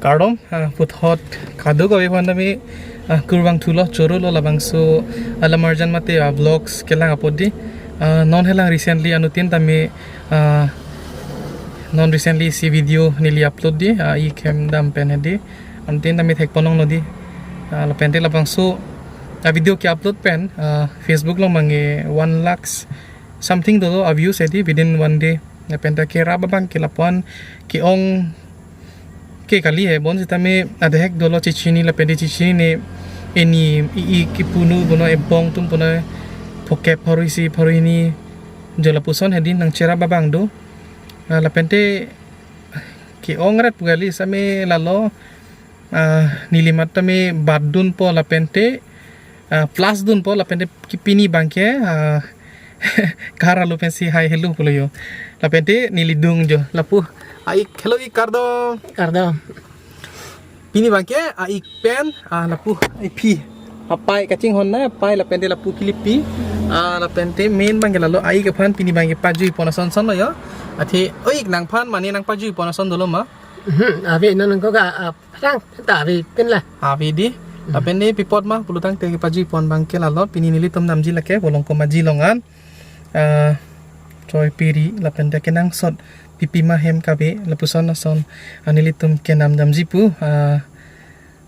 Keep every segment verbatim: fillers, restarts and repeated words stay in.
Kardom, ah, puthot kadokave aphan tame, ah, kurvangthulo, chorolo labangso, ah, Alamarjan mate, ah, vlogs kelang apot di. Ah, non helang recently anuttin tame, ah, non recently isi video neli upload di, ah, ik hem dam pen hedi. Anuttin tame thekponlonglo di. Ah, lapente labangso, ah, video ke-upload pen, ah, Facebook along abang ke one lakhs something dolo a-views hedi within one day. Lapente kerap abang ke lapu-an ke-ong ke kali he, bonsitame adehek dolo chechinine, lapente chechinine, eni i, i kipunu puno, ebong atum puno, phokep pharo isi pharo hini jo lapuson hedi nangcherap abang do. Ah, lapente ke-ong ret pu kali same lalo, ah, neli mat tame batdunpo lapente, ah, plus dunpo lapente ke pini abang ke, ah, kar alo pensi hai helo pulo jo. Lapente neli dung jo. Lapu, ah, ik, hello ik, kardom. Kardom. Pini abang ke, ah, ik pen, ah, lapu, ah, iphi. Apai kachinghon na, apai lapente lapu kilipi. Ah, lapente main abang ke lalo, ah, ik aphan pini abang ke pajuipon ason son lo jo. Athe, o ik, nangphan mane nangpajuipon ason dolo ma? Mhm, ave, non nangkok, ah, ah, phrang ta ave pen la. Ave di. Hmm. Lapente pi apot ma pulotangte kepajuipon abang ke lalo, pini nelitum namji lake Volongkom Aji along an, ah, choi piri lapente kenangsot pipima hem kave lapuson ason, ah, nelitum kenam damji pu, ah,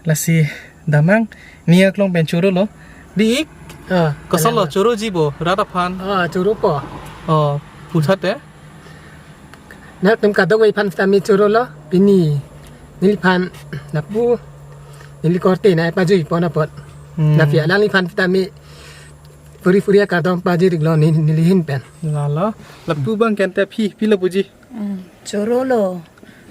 lasi damnang, ning aklong pen chorolo. Di ik? Ah, kosonlo, choroji bo rat aphan? Ah, choropo. Oh, puthot te? Nangtum kadokave aphan tame chorolo, pini neliphan lapu, neli korte nangpajuipon apot. Hmm. Lapu alangliphan tame puri puri akardom pajir iklo ne-, neli ahin pen. Lalo, lapu abang ke ante phi, pilo puji? Hmm, chorolo.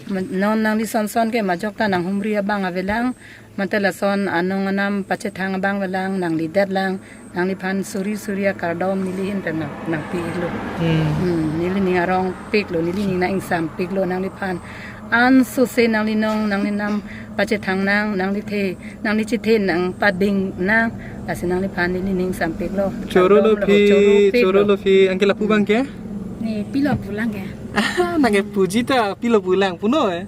Ma-, non nangli son son ke majok ta nanghumri abang avelang, mate lason anong anam pachethang abang avelang, nanglidet lang, nangliphan suri suri akardom neli ahin pen nang, nangpi iklo. Hmm. Hmm, neli ning arong piklo, neli ning nang-ingsampiklo nangliphan. Ansose nangli nong, nangli nam pachethang nang, nangli the, nangli chethe nangpading nang, lasi nangliphan neli ning ingsampiklo. Chorolo. Kardom lo, phi, choro piklo. Chorolo phi, anke lapu abang ke? Ne, pilo pulang ke? Nangke puji ta, pilo pulang puno eh?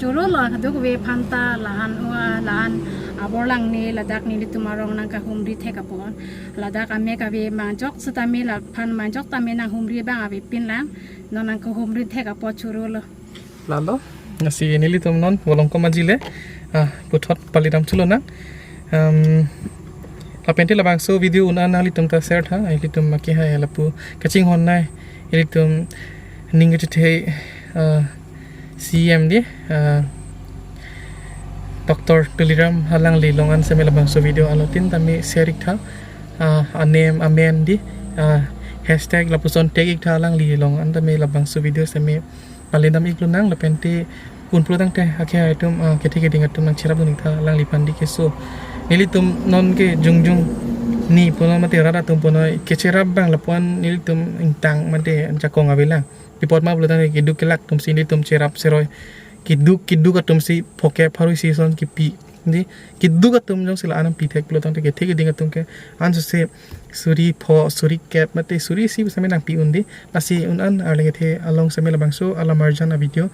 Chorolo, kadokave aphan ta la-an, ua, la-an abor lang ne, ladak nelitum arong nangkahumri thek apot. Ladak amek ave majok setame laphan majok tame nanghumri abang avepin lang. Non nangkahumri thek apot chorolo. Lalo, lasi nelitum non Volongkom Aji le, ah, puthot pali damthu lonang. Um, lapente labangso video un-an nanglitum ta share tha, ilitum maki hai lapu kachinghon nai, ilitum ning kachethe, ah, C M di, ah, Doctor Tuliram alangli along an seme labangso video anuttin tame share ik tha, ah, anem amen di, ah, hashtag lapuson tag ik tha alangli along an tame labangso video seme pali dam ik lonang, lapente un pulotangte akhei atum, ah, kethe keding atum nangcherap dun ik tha alangliphan di keso. Nelitum non ke jongjong ni puno mate rat atum puno kecherap abang lapu-an nelitum ingtang mate jakong avelang. Pi apot ma pulotangte keduk kelak atumsi nelitum cherap cheroi. Keduk keduk atumsi phokep pharo isi ason kipi. Di, keduk atum jongsi la-an nangpi thek pulotangte kethe keding atum ke ansose suri pho, suri kep, mate suri isi seme nangpi un di. Lasi un-an arleng kethe along seme labangso Alamarjan a-video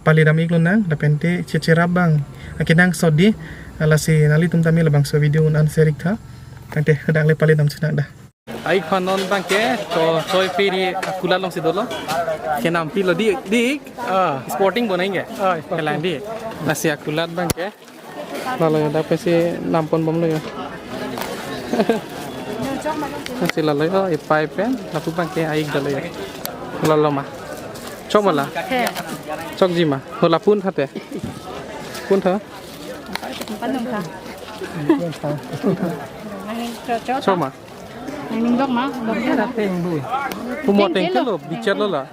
pali dam ik lonang, lapente checherap abang akenangsot di. Lasi nanglitum tame labangso video un-an share ik tha. Tangte hadak le pali damthu nang da. Ai phan non abang ke, to choi piri akulat alongsi dolo. Kenam pilo di, di ik? Ah. Sporting bo nang ke? Ah, sporting. Kelang di. Lasi akulat abang ke. Lalo jo, dak pensi nampon bomlo jo. Lasi lalo jo, ipai pen, lapu abang ke ai ik dolo jo. Lalo ma. Chok ma la? He. Chokji ma. Ho lapu-an tha te. Pu-an tha? Panung tha. Nangning cho cho. Chok ma. Nangning dok ma. Dok ya. Pu mo teng teng telo, bichar lo la.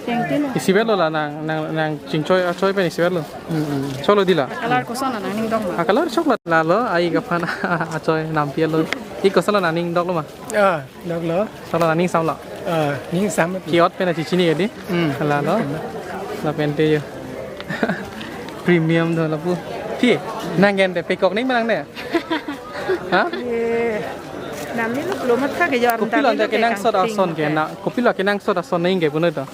Teng telo. Isivet lo la nang, nang, nang chingchoi, achoi pen isivet lo. Hmm, hmm. Choklo di la. Color koson la nangning dok ma. A color chok la, lalo, ai ik aphan achoi nampi lo. Ik koson la nangning dok lo ma. Ah, dok lo. Choklo nangning sam lo. Ah, ning sam. Ki-ot pen achichini ke di. Hmm. Lalo. Lapente jo. Premium do lapu. Phi, nang gen te pekok ning ma nang ne? Ha? Eh, namni lo lo mat kha ke jo. Kopilo ante kenangsot ason ke na, kopilo kenangsot ason nang ke puno to.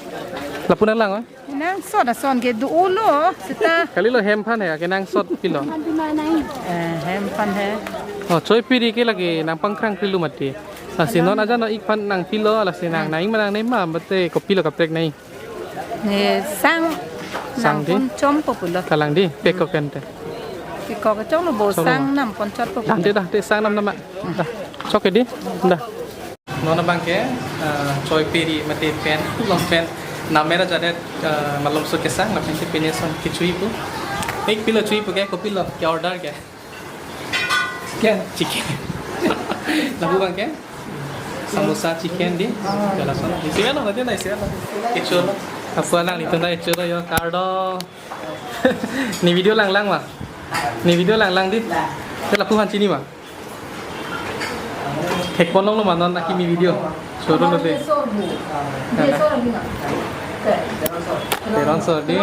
Lapu nang lang, oh? Nangsot ason ke do-olo seta. Kalilo, hem aphan he, kenangsot pilo. Eh, hem aphan he. Oh, choi piri ke lake nangpangkrang pilo mati. Lasi non aja non-ik aphan nangpilo, lasi nang, nang-ik ma nangnei ma, mate kopilo kaprek nang-ik. Ne sang, sang di? Nangpon chompo pulo. Kalang di, pekok ente. Pekok chong lo bo. Chong lo. Sang nangpon chotpo pulo. Ante dah, te sang nam nama. Dah, chok ke di, dah. Non abang ke, eh, choi piri mate pen, long pen, namera jadet, eh, malom so kesang, lapen si pine son kechui pu. Ik pilo chui pu ke, kopilo, ke order ke. Chicken, chicken. Lapu abang ke? Samosa chicken di. Jala son. Isi ano, nanti na isi ano. Kecho lo. Apo alanglitum ta kecho lo yo, kardom. Ne video langlang ma? Ne video langlang di. Te lapu aphan chini ma? Thekpon longlo ma non akimi video? Choro lo de. Teron sor di.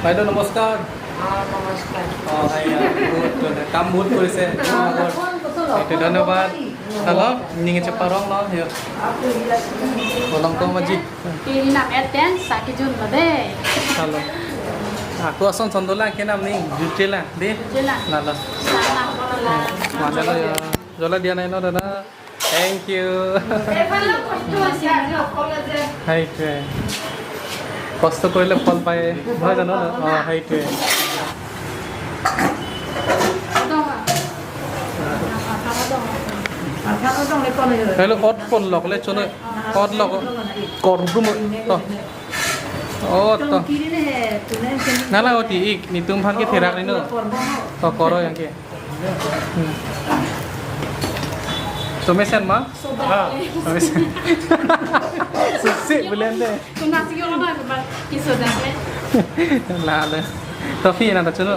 বাইদেউ, নমস্কাৰ। অ, নমস্কাৰ। অ, হয়, হয়। বহুত, বহুত। কাম বহুত কৰিছে। বহুত আগৰ। এইটো ধন্যবাদ। Halo, ning cheparong lo, yo. Bolong ko maji. Pini nam eten, saki jun lo de. Halo. Ako ason sondol lang kenam ning, jute lang, de. Jute lang. Lalo. Sana ko la. Mana lo ya? Jola dia nai lo, dada. Thank you. সেইটোৱে। কষ্ট কৰিলে ফল পায়, নহয় জানো? অ, সেইটোৱে। Hello, ot pon lok le chono, ot lok, kor dum, to. Ot to. Nala oti ik, netum aphan ke therak ni no. To koro yang ke. Hmm. Tumesen ma? Ah, tumesen. Susi bulan de. Kuna si yolo na ba kiso da le. Lalo. Tofi na ta chuno.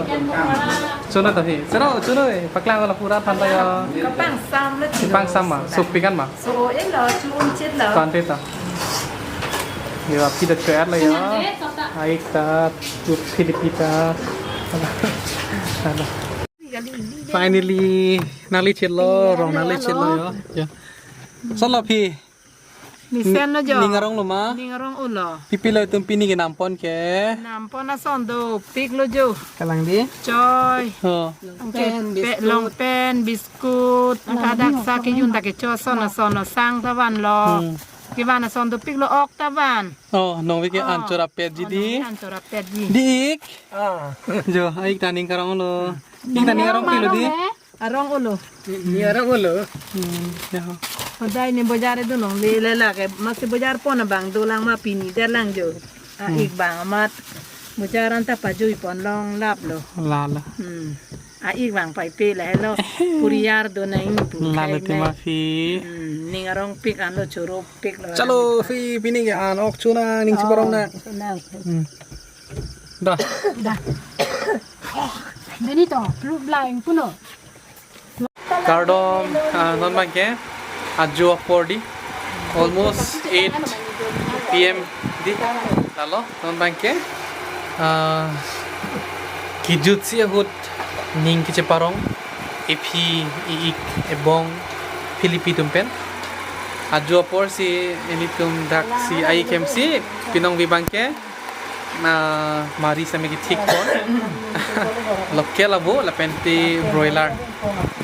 Chuno tofi. Sero chuno e. Paklang la pura aphan ta yo. Kapangsam le. Kapangsam ma. Supi kan ma. So, eh, lo, chun chet lo. Tante ta. Yo, aphi ta chwer lo yo. Ai ta, tu Philippita. Finally, nangli chet lo, rong nangli chet lo yo. Ya. Solo phi. Mesen lo jo. Ning arong lo ma? Ning arong ulo. Pipi lo itum pini ke nampon ke? Nampon ason dopik lo jo. Kalang di? Choi. Oh. Long pen, pe-, biskut. Long pen, biskut. Kalang di, angka dak sa kejun ta kecho ason ason lo sang ta van lo. Hmm. Kevan ason dopik lo, ok ta van. Oh, nong vike. Oh, anchor apet ji. Oh, di. Nong vike anchor apet ji. Di ik. Ah. Jo, ik ta ning karong lo. Hmm. Ik ta ning karong pilo di. Arong ulo. Ni arong ulo. Hmm, ya. Hodai ni bojar itu nong le le la ke, masi bojar pon abang dolang ma pini derlang jo. A, hmm, ik bang amat. Bojar anta pajui pon long lap lo. Lalo. Hmm. A, ik bang pai pe la helo. Puriar do na ing pu. Lalo khai te ma nai. Phi. Hmm, ning arong pik an lo choro pik lo. Chalo phi pini ke an ok chuna ning, oh, cheparong na. Chuna. Hmm. Dah. Dah. Deni to, lu blang puno. Kardom, ah, non abang ke, ajo apor di, almost eight P M di, lalo, non abang ke, ah, kejut si ahut ning kecheparong, ephi, i-ik, ebong, Philippi atum pen. Ajo apor si nelitum dak si ai kem si, pinong vi abang ke, na mari same kethik pon. Local abo, lapen te broiler.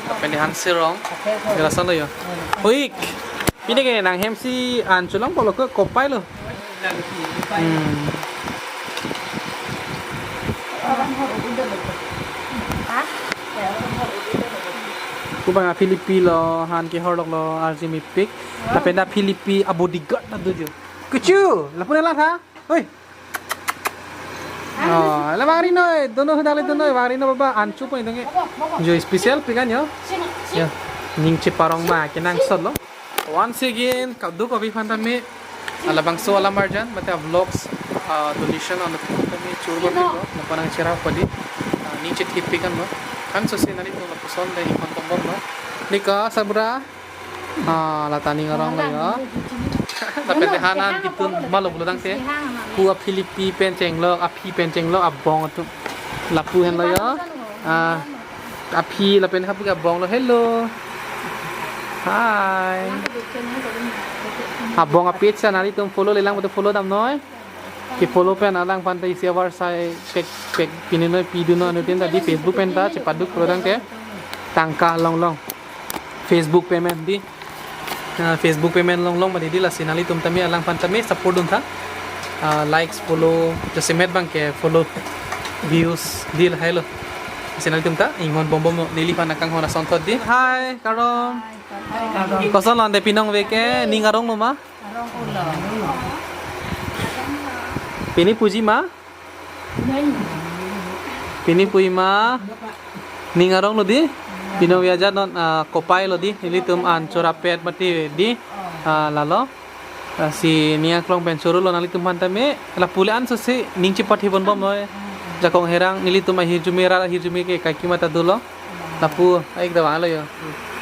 Lapen te hansi rong. Gelasan lo yo. Oik. Pini ke nang hem si an cholong polo ke kopai lo. Hmm. Ko abang a Philippi lo, han kehor lok lo, arjimipik. Lapen ta Philippi a bodyguard ta do jo. Kuchu, lapu ne la tha. Oi. Oh, la bang ri noi, dono dak le dono, bang ri noi baba, an chu pon dong e. Jo special pik an yo. Yo. Ning cheparong ma kenangsot lo. Once again, kadokave aphan tame, labangso alam-arjan, mate a vlogs, ah, donation ano tame churba pik lo, lapu nang chera padi, ah, ning chethip pik an lo. Kan so si nelitum lapuson le ipan tombom lo. Nika sabra. Ah, la ta ning arong lo yo. Lapen te han an kitun ma lo pulo tangte. Pu a Philippi pen chenglok, aphi pen chenglok, abong atum. Lapu henlo yo. Ah, aphi lapen hapu ke abong lo. Hello. Hi. Abong a-page ta nanglitum follow-le lang pute follow damnoi. Ke-follow pen alangphan ta isi avarsai pek pek pinenoi, pidunoi, anuttin ta di Facebook pen ta chepaduk pulotangte tangka longlong. Facebook payment di. Ah, Facebook payment longlong mati di, lasi nanglitum tame alangphan tame support duntha. Ah, likes, follow, jasemet abangke follow, views di lahai lo. Lasi nanglitum ta inghon bombom neliphan akanghon asonthot di. Hai, kardom. Kosonlo ante pinong ave ke, ning aronglo ma? Arong ulo. Pini puji ma? Pini puji ma? Ning aronglo di? Pinong ave ajat non, ah, kopai lo di. Nelitum an chorapet mati di. Ah, lalo. Ah, si ning aklong pen chorolo nanglitumphan tame. Lapu le an so si ning chepathibom bomnoi. Jakong herang nelitum ahirjume, rat ahirjume ke kaikema ta dolo. Lapu, ai, kita bang lo yo.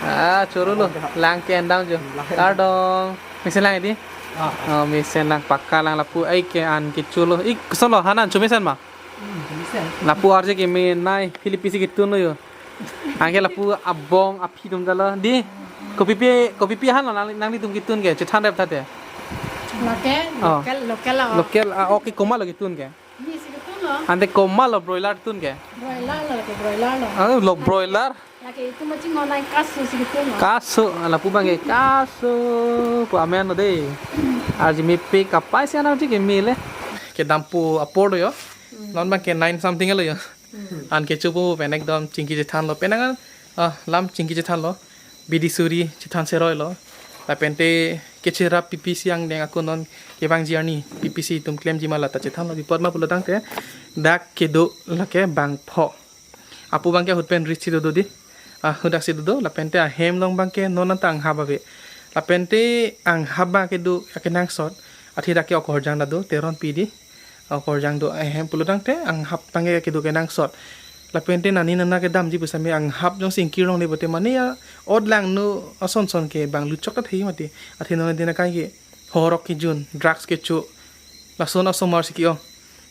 Ah, chorolo. Lang ke endam jo. Kardom. Mesen lang di? Ah. Oh, mesen lang, pakka lang lapu. Ai, ke an kecho lo. Ik, kosonlo, hanan chomesen ma? Hmm, chomesen. Lapu arje keme nai, Philippines si ketunlo yo. Anke lapu abong aphi atum ta lo. Di, kopipi, kopipi hanlo nang, nanglitum ketun ke, chethan rep thate. Local, Oh. local, local, oh. Local, ah, okay, komatlo ketun ke? Ni si ketunlo. Ante komatlo broiler tun ke? Broiler lo, ke broiler lo. Ah, lo broiler. Lake itu macam ngonai kasu si ketunlo. Kasu, lapu abangke kasu. Pu amen lo de. Arje mepik kapai si anak ji keme le. Kedam pu apor do yo. Hmm. Non abangke nine something lo yo. Hmm. An kecho pu pen ekdom chingki chethanlo. Penang an, ah, lam chingki chethanlo. Bidi suri chethan seroi lo. Lapente kecherap P P C angdeng ako non kevangji arni P P C atum klemji ma lata chethanlo. Pi apot ma pulotangte dak kedo lake bangpho. Apu abangke ahut pen rit si dodo di. Ah, ahut dak si dodo, lapente ahem along abangke non anta anghap ave. Lapente anghap abangke do akenangsot. Athe dak ke okorjang ta do, Teronpi di. Okorjang do ahem pulotangte anghap abangke kedo kenangsot. Lapente nani nana kedamji pusitame anghap jongsi ingkir longle pute mane ya ot langno ason son ke bang luchok ta thei mati. Athe non dina kai ke horok kejun, drugs kecho. Lason asomar si ke-ong.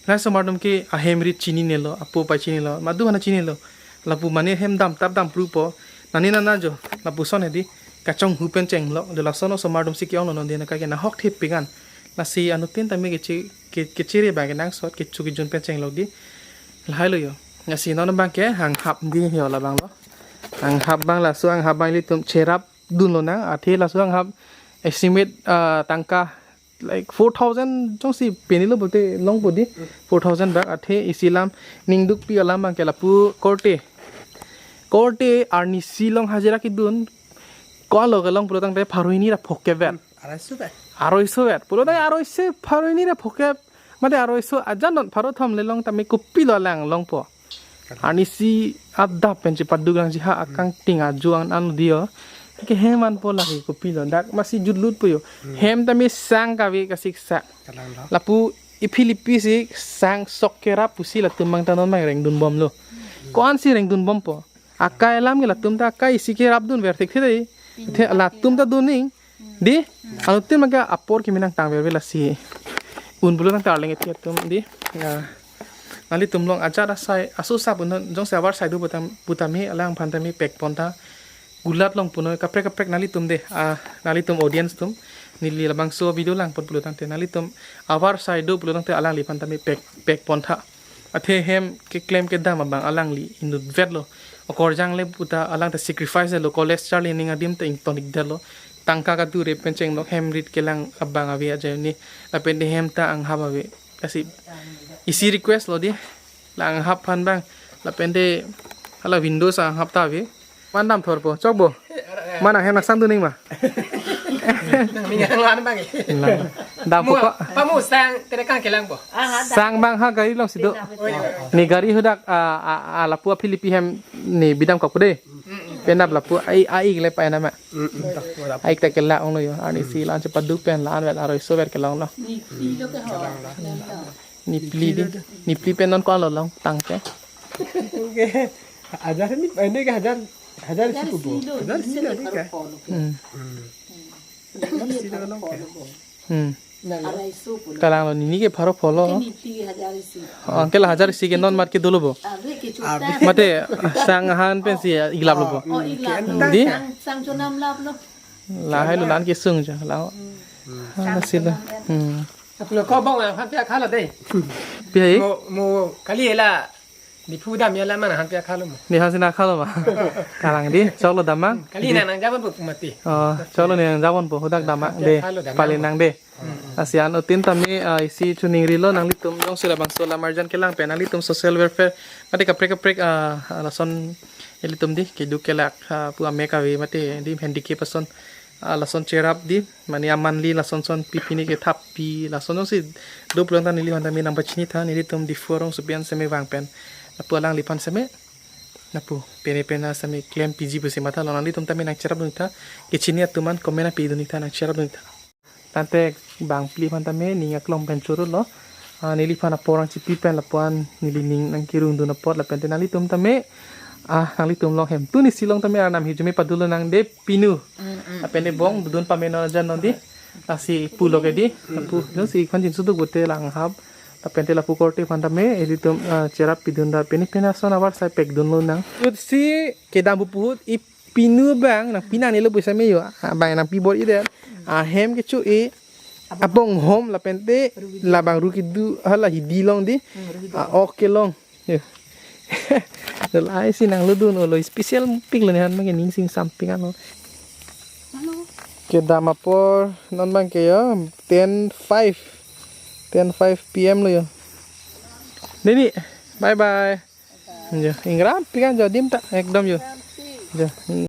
Lahai asomar atum ke ahem rit chininelo, apo apai chinilo, madu hana chinilo. Lapu mane hem dam tap dam prupo. Nani nana jo, lapuson hedi. Kachonghu pen chenglok, jo lason asomar atum si ke-ong lo non dina kai ke nahok thepik an. Lasi anuttin tame keche, ke, kechere abang kenangsot, kecho kejun pen chenglok di. Lahai lo yo. Lasi non abangke anghap di yo labang lo. Anghap abang laso anghap abang ilitum cherap dunlonang, athe laso anghap estimate, ah, tangka like four thousand jongsi penilo pute longpo di, four thousand bak. Athe isi alam ningdukpi alam abangke lapu korte. Korte arnisi along hajira kedun, ko-anlo kelong pulotangte pharo hini ra phokep vet. Aroiso vet. Aroiso vet. Pulotangte aroiso pharo hini ra phokep. Mate aroiso ajan non pharo thom le long tame kopilo lang longpo. Arnisi adap pen chepaduk langji ha akangting ajo an an di yo. Ke hem anpo lake kopilo. Dak masi jutlut po yo. Hmm. Hem tame sang kave kasik sa. Kalang lo. Lapu i Philippines si sang sok kerap pusi latum abang ta non abang rengdun bomlo. Ko-ansi rengdun bompo. Akai alam ke latum ta akai isi kerap dunver thekthedei. The latum ta duning. Di, anuttin abangke apor kimi nangtangverve lasi. Un pulotangte arleng eti atum di. Ya. Nanglitum along ajat asai, aso asap un non, jongsi avarsai do putam, putame alangphan tame pekpon tha. Gulat long punoi kaprek kaprek nanglitum de. Ah, nanglitum audience atum. Neli labangso video langpon pulotangte nanglitum avarsai do pulotangte alangliphan tame pek, pekpon tha. Athe hem keklem kedam abang alangli inut vetlo. Okorjang le puta alang ta sacrifice lo, college charli ning adim ta ingtonik detlo. Tangka kadu re pen chenglok hem rit kelang abang ave ajoine. Lapente hem ta anghap ave. Lasi isi request lo di. La anghap aphan abang. Lapente hala windows anghap ta ave. Mandam thorpo, chokbo. Mana hem naksang duning ma? Mingang lan abang. Dam Mu, pokok. Pamu sang terekang kelang po. Sang abang ha gari alongsi do. Oh, iya. Ne gari hadak, ah, ah, ah, lapu a Philippi hem ne bidam kok de. Penap lapu ai ai le pa nama. Ai ta kela onglo yo. Arnisi la-an chepaduk pen la-an vet aroiso vet kelonglo. Ni phli lo ke ho. Ni phli di. Ni phli pen non ko-anlo longtang ke. Hajar ni, ini ke hajar, hajar isi pubo. Hajar isi lo, ini ke. Hmm. Hmm. Hajar isi lo, oke. Hmm. Aroiso pulo. Kalanglo, nini ke pharo pholo. Ke ni phli hajar isi. Oh, ke la hajar isi ke non mat ke dolo bo. Ave ke chuta. Mate sang han pensi iglap lo bo. Oh, iglap lo. Di? Sang, sang chonam lap lo. Lahai lo la-an kesung jo, la. Hmm. Hala silo. Hmm. Aplo ko bong la han pia khalo dei. Pia i? Mo mo kali la. Di phu dam ya la mana han pia khalo mo. Di han sina khalo ma. Kalang di, choklo dam ma. Kali na nang jaban bu mati. Oh, choklo ne nang jaban bu, hadak dam ma. Han pia de, khalo dam pali ma. Nang de. Hmm. Lasi anuttin tame, ah, isi chuning rilo nanglitum jongsi labangso lammarjan kelang pen nanglitum social welfare mate kaprek kaprek, ah, ah, lason ilitum di keduk kelak, ah, pu amek ave mate di handicap ason, ah, lason cherap di mane aman li lason son pi pine kethap pi lason jongsi do pulang ta neliphan tame nangpachini tha, nelitum Diphu arongsopi an seme vang pen lapu alangliphan seme lapu pene pene seme klem piji pusi matha lo, nanglitum tame nangcherapdun tha, kechini atum an comment api dun tha, nangcherapdun tha. Tangte bang phli aphan tame ning aklong pen choro lo. Ah, neliphan apor nangchipi pen lapu-an neli ning nangkerungdun apot lapente nanglitum tame, ah, nanglitum along hemtun isi along tame arnam hijume padulo nang de pinu. Mm, mm. Lapen de bong dodun pame non ajan non di. Lasi pulo ke di. Lapu jongsi ikhan jinso duk bote lang hap. Lapente lapu korte aphan tame ilitum, ah, cherap pidun ra pene pene ason abar sai pekdunlo nang. Jutsi kedam pu puhut i pinu abang nangpi nangne lo pusi me yo. Abang nangpi bor-i det. Ahem kecho-e. Abong hom lapente labang ru kedo hala hidi along di. Hmm, ru kedo. Ah, ok kelong. Yo. Dol ai si nanglodun olo special pik lo ne han abang ke ning sing samping ano. Halo. Kedam apor non abang ke yo ten five. Ten five P M lo yo. Deni, bye bye. Yo, ingram pikan jo dim ta ekdom yo. Yo.